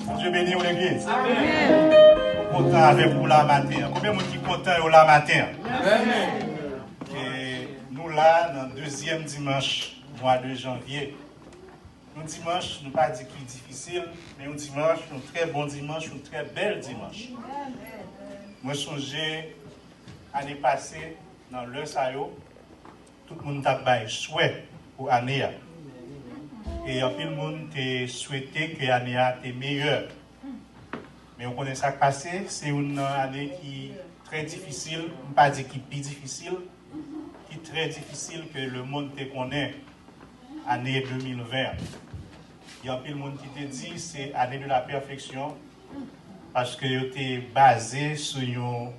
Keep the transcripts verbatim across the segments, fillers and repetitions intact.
Bondye beni w, legliz. Mwen kontan avèk ou la maten an. Konbyen moun ki kontan yo la maten an? E nou la nan dezyèm dimanch mwa de janvye. Yon dimanch, nou pa di ki difisil, men yon dimanch, yon trè bon dimanch, yon trè bèl dimanch. Mwen sonje ane pase, nan lè sa yo, tout moun t ap bay swè pou ane a. E anpil moun te swete ke ane a te meyè. Men ou konnen sa k pase, se youn nan ane ki trè difisil, m pa di ki pi difisil, ki trè difisil ke lemonn te konnen, ane de mil ven an. Gen anpil moun ki te di se ane de la pèfeksyon, paske yo te baze sou yon,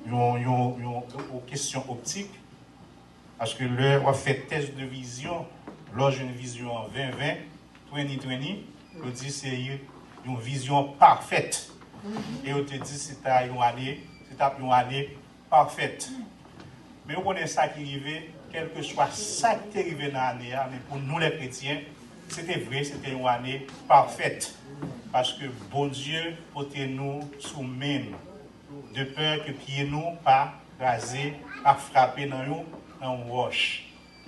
yon, yon, yon, yon kesyon optik, paske lè w ap fè tès de vizyon, lè w jwenn vizyon an ven ven, twenty twenty, yo di se yon vizyon pafèt. E yo te di se ta yon ane, se t ap yon ane pafèt. Men ou konnen sa ki rive, kèlkeswa sa ki te rive nan ane a, men pou nou lè kretyen, se te vre, se te yon ane pafèt. Paske Bondye pote nou sou men nou, de pè ke pye nou pa kraze, pa frape nan yon, nan yon wòch.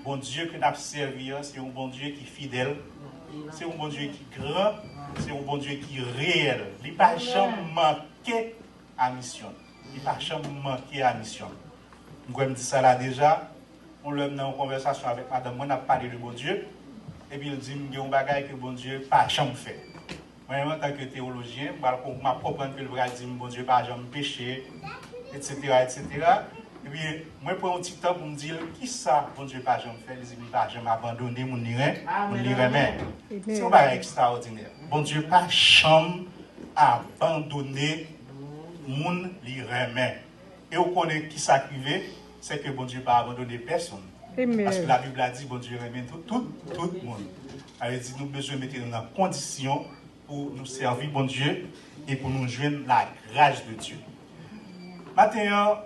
Bondye ke n ap sèvi an, se yon Bondye ki fidèl, se yon Bondye ki gran, se yon Bondye ki reyèl. Li pa janm manke a misyon l. Li pa janm manke a misyon l. M kwè m di sa la deja. Yon lè m nan yon konvèsasyon avèk madanm mwen, n ap pale de Bondye, epi l di m gen yon bagay ke Bondye pa janm fè. Mwen menm, antanke teyolojyen, m pral kon-, m ap konprann ke l pral di m Bondye pa janm peche, etsetera, etsetera. Epi mwen pran yon ti tan pou m di l kisa Bondye pa janm fè. Li di m li pa janm abandone moun li ren-, moun li renmen. Se yon bagay ekstraòdinè. Bondye pa janm abandone moun li renmen. E ou konnen kisa k rive, se ke Bondye pa abandone pèsonn. Paske Labib la di Bondye renmen tout, tout, tout moun. Sa vle di nou bezwen mete nou nan kondisyon pou nou sèvi Bondye e pou nou jwenn la grâce de Dieu. Maten an,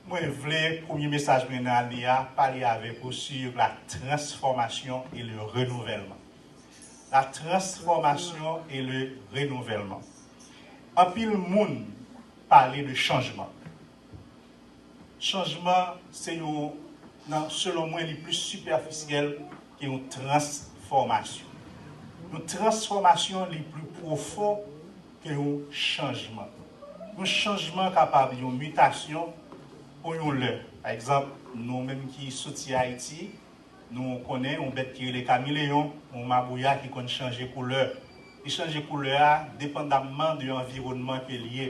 mwen vle premye mesaj mwen nan ane a pale avèk ou sur la transformation et le renouvellement. La transformation et le renouvellement. Anpil moun pale de chanjman. Chanjman se yon, nan, selon mwen, li plis sipèfisyèl ke yon transfòmasyon. Yon transfòmasyon li pli pwofon ke yon chanjman. Yon chanjman kapab yon mitasyon pou yon lè. Pa egzanp, nou menm ki soti Ayiti, nou konnen yon bèt ki rele kamileyon, yon mabouya ki konn chanje koulè. Li chanje koulè a depandamman de anviwònman ke l ye.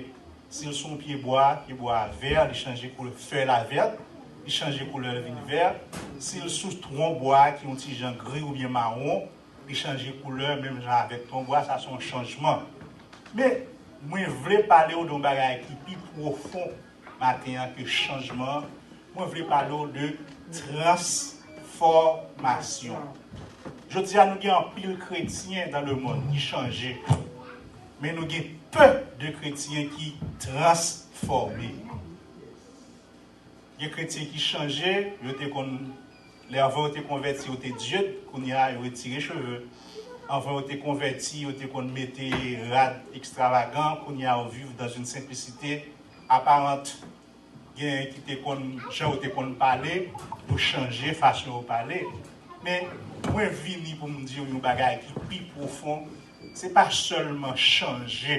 Si l sou yon pye bwa, pye bwa a vè, li chanje koulè, fèy la vèt, li chanje koulè, l vin vè. Si l sou twon bwa a ki yon ti jan gri oubyen mawon, li chanje koulè, menm jan avèk twon bwa, sa se yon chanjman. Men, mwen vle pale w de yon bagay ki pi pwofon maten an ke chanjman, mwen vle pale w de transfòmasyon. Jodi a, nou gen anpil kretyen dans le monde ki chanje, men nou gen pe de kretyen ki transfòme. Gen kretyen ki chanje, yo te konn, lè anvan yo te konvèti, yo te dyòd, kounye a, yo retire cheve. Anvan yo te konvèti, yo te konn mete rad ekstravagan, kounye a, yo viv dans une simplicité apparente. Gen ki te konn, jan yo te konn pale, yo chanje fason yo pale. Men, mwen vini pou m di w yon bagay ki pi pwofon. Se pa sèlman chanje,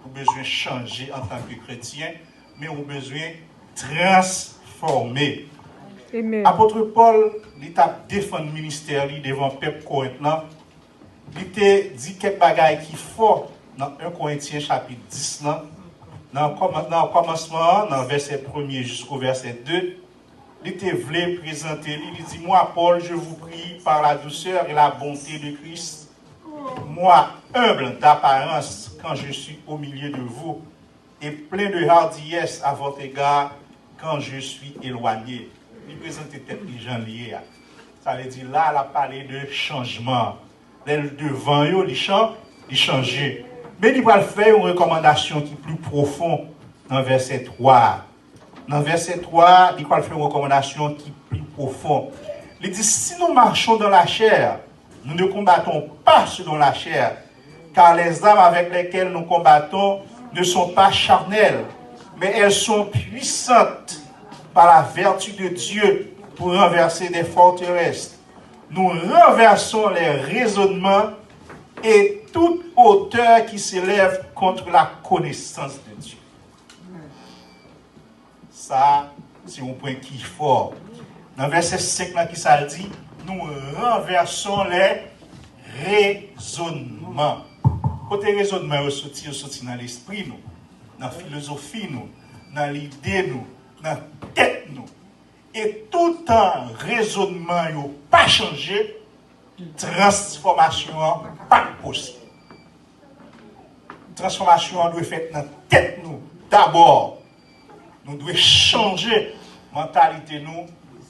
ou bezwen chanje antanke kretyen, men ou bezwen transfòme. Apot Pòl, li t ap defann ministè li devan pèp Korent lan, li te di kèk bagay ki fò nan en Korentyen chapit dis lan. Nan kòman-, nan kòmansman an, nan vèsè premye jisko vèsè de, li te vle prezante li, li di, Moi, Paul, je vous prie par la douceur et la bonté de Christ, moi, humble d'apparence quand je suis au milieu de vous, et plein de hardiesse à votre égard quand je suis éloigné. Li prezante tèt li jan li ye a. Sa vle di la, l ap pale de chanjman. Lè l devan yo, li chan-, li chanje. Men li pral fè yon rekòmandasyon ki pli pwofon nan vèsè twa a. Nan vèsè twa a, li pral fè yon rekòmandasyon ki pli pwofon. Li di, Si nous marchons dans la chair, nous ne combattons pas selon la chair. Car les armes avec lesquelles nous combattons ne sont pas charnelles, mais elles sont puissantes par la vertu de Dieu pour renverser des forteresses. Nous renversons les raisonnements et toute hauteur qui s'élève contre la connaissance de Dieu. Sa, se yon pwen ki fò. Nan vèsè senk la, ki sa l di? Nous renversons les raisonnements. Kote rezònman yo soti? Yo soti nan lespri nou, nan filozofi nou, nan lide nou, nan tèt nou. E toutan rezònman yo pa chanje, transfòmasyon an pa posib. Transfòmasyon an dwe fèt nan tèt nou dabò. Nou dwe chanje mantalite nou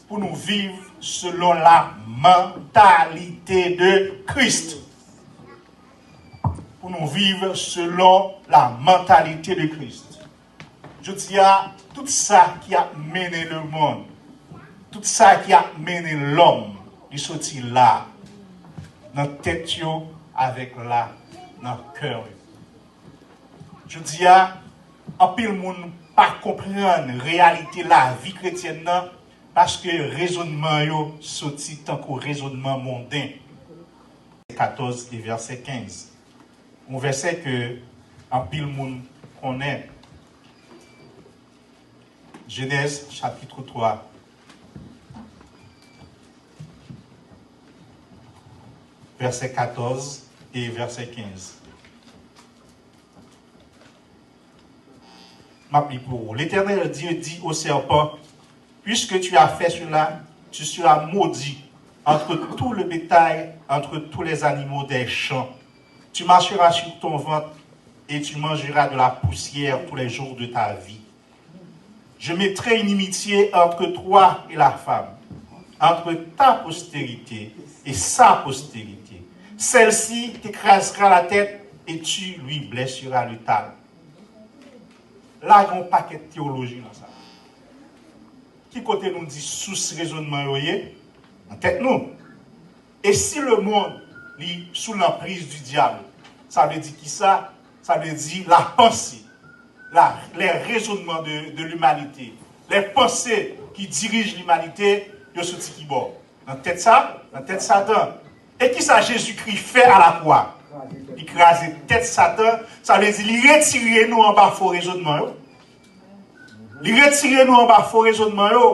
pou nou viv selon la mentalité de Christ. Pou nou viv selon la mentalité de Christ. Jodi a, tout sa ki ap mennen lemonn, tout sa ki ap mennen lòm, li soti la, nan tèt yo avèk la, nan kè yo. Jodi a, anpil moun pa konprann reyalite lavi kretyèn nan paske rezònman yo soti tankou rezònman monden. Katòz e vèsè kenz. Yon vèsè ke anpil moun konnen. Genèse chapitre trois, verset quatorze et verset quinze. M ap li pou ou. L'Éternel Dieu dit au serpent, puisque tu as fait cela, tu seras maudit entre tout le bétail, entre tous les animaux des champs. Tu marcheras sur ton ventre et tu mangeras de la poussière tous les jours de ta vie. Je mettrai inimitié entre toi et la femme, entre ta postérité et sa postérité. Celle-ci t'écrasera la tête et tu lui blesseras le talon. La gen yon pakèt teyoloji nan sa. Ki kote nou di sous rezònman yo ye? Nan tèt nou. E si lemonn li sou lanpriz di dyab, sa vle di kisa? Sa vle di la panse, la, les raisonnements de, de l'humanité, les pensées qui dirigent l'humanité, yo soti ki bò? Nan tèt sa, nan tèt Satan. E kisa Jezikri fè a la kwa? Li kraze tèt Satan, sa vle di li retire nou anba fo rezònman yo. Li retire nou anba fo rezònman yo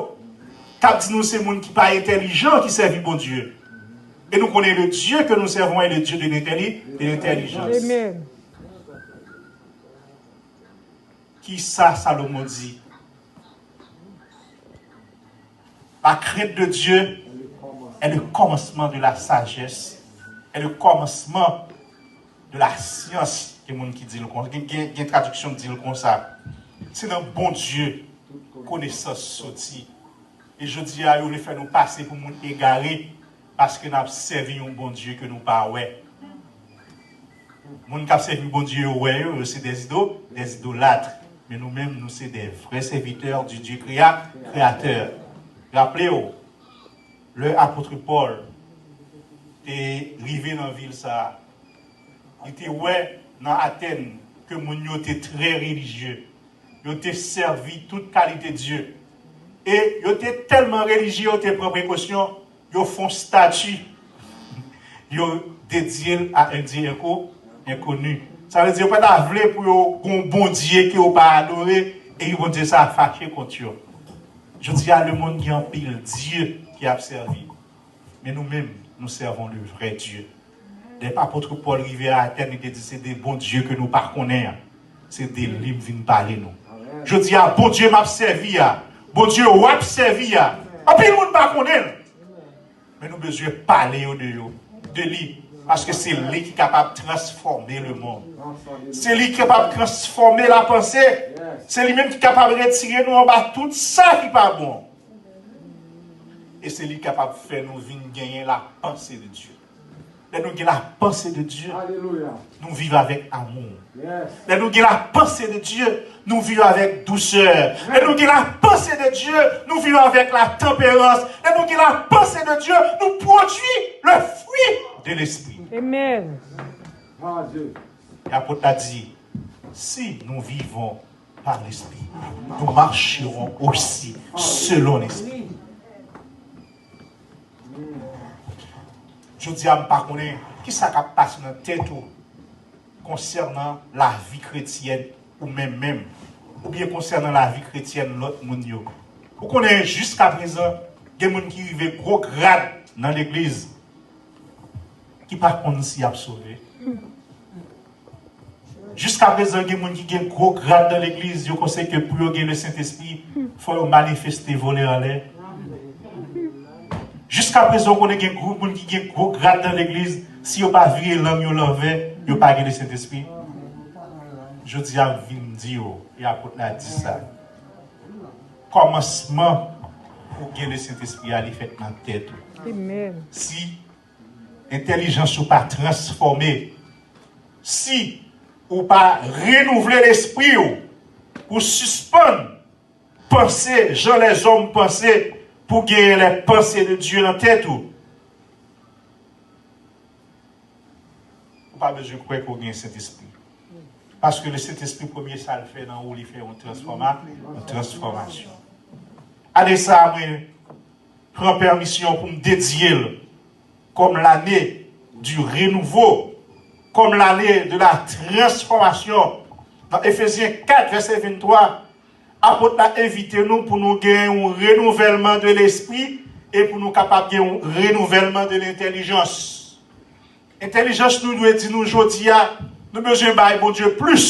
k ap di nou se moun ki pa entèlijan ki sèvi Bondye. E nou konnen le Dieu que nous servons est le Dieu de l'intelli-, de l'intelligence. Amen. Kisa Salomon di? La crainte de Dieu est le commencement de la sagesse, est le commencement de la science, gen moun ki di l kon, gen, gen, gen tradiksyon ki di l konsa. Se nan Bondye konesans soti. E jodi a, yo vle fè nou pase pou moun egare, paske n ap sèvi yon Bondye ke nou pa wè. Moun k ap sèvi Bondye yo wè yo, yo se des ido-, des idolâtres. Men nou menm, nou se des vrais serviteurs du Dieu créa-, créateur. Raple w, lè apot Pòl te rive nan vil sa a, li te wè nan Atèn ke moun yo te trè relijye. Yo te sèvi tout kalite dye. E yo te tèlman relijye, yo te pran prekosyon, yo fè yon stati. Yo dedye l a un Dieu inco-, inconnu. Sa vle di, yo pa ta vle pou yo gen yon Bondye ke yo pa adore, epi Bondye sa a fache kont yo. Jodi a, lemonn gen anpil dye ke y ap sèvi. Men nou menm, nous servons le vrai Dieu. Lè apot Pòl rive a Atèn, li te di, se de Bondye ke nou pa konnen an. Se de li m vin pale nou. Jodi a, Bondye m ap sèvi a, Bondye w ap sèvi a, anpil moun pa konnen l. Men nou bezwen pale yo de yo, de li. Paske se li ki kapab transfòme lemonn. Se li ki kapab transfòme lapanse. Se li menm ki kapab retire nou anba tout sa ki pa bon. E se li kapab fè nou vin genyen la panse de Dye. Lè nou gen la panse de Dye, nou viv avèk amou. Lè nou gen la panse de Dye, nou viv avèk dousè. Lè nou gen la panse de Dye, nou viv avèk la tanperans. Lè nou gen la panse de Dye, nou pwodui le fwi de Lespri. Amen. E apot la di, si nous vivons par l'Esprit, nous marcherons aussi selon l'Esprit. Jodi a, m pa konnen ki sa k ap pase nan tèt ou konsènan lavi kretyèn ou menm menm, oubyen konsènan lavi kretyèn lòt moun yo. Ou konnen, jiskaprezan, gen moun ki rive gwo grad nan legliz, ki pa konn si y ap sove. Jiskaprezan, gen moun ki gen gwo grad nan legliz, yo konsidere ke pou yo gen Lesentespri, fò yo manifeste vole anlè. Jiskaprezan, ou konnen gen gwo moun ki gen gwo grad nan legliz, si yo pa vire lang yo lanvè, yo pa gen Lesentespri. Jodi a, m vin di w, e apot la di sa, kòmansman pou gen Lesentespri a, li fèt nan tèt ou. Si entèlijans ou pa transfòme, si ou pa renouvle lespri w, ou sispann panse jan lèzòm panse pou genyen les pensées de Dieu nan tèt ou, ou pa bezwen kwè ke w gen Sentespri. Paske Lesentespri, premye sa l fè nan ou, li fè yon transfòma, yon transfòmasyon. Ane sa a, mwen pran pèmisyon pou m dedye l comme l'année du renouveau, comme l'année de la transformation. Nan Efezyen kat, vèsè venntwa, apot la envite nou pou nou gen yon renouvèlman de lespri e pou nou kapab gen yon renouvèlman de lentèlijans. Entèlijans nou dwe di nou jodi a, nou bezwen bay Bondye plis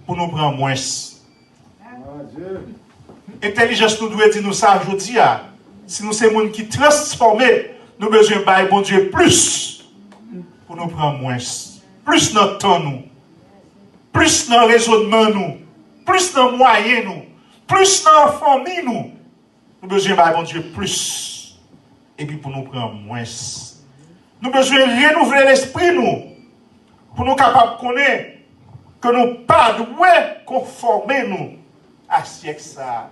pou nou pran mwens. Entèlijans nou dwe di nou sa jodi a. Si nou se moun ki transfòme, nou bezwen bay Bondye plis pou nou pran mwens. Plis nan tan nou, plis nan rezonman nou, plis nan mwayen nou, plis nan fanmi nou. Nou bezwen bay Bondye plis epi pou nou pran mwens. Nou bezwen renouvle lespri nou pou nou kapab konnen ke nou pa dwe konfòme nou a syèk sa a.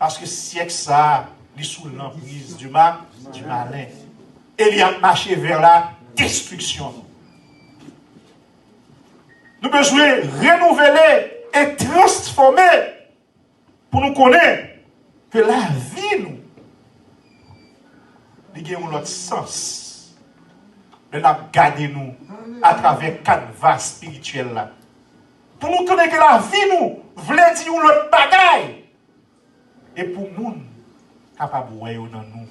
Paske syèk sa a, li sou lanpriz du ma-, du malin. E li ap mache vè la destriksyon. Nou bezwen renouvle e transfòme pou nou konnen ke lavi nou, li gen yon lòt sans lè n ap gade nou atravè kanva espirityèl la. Pou nou konnen ke lavi nou vle di yon lòt bagay. E pou moun kapab wè yo nan nou.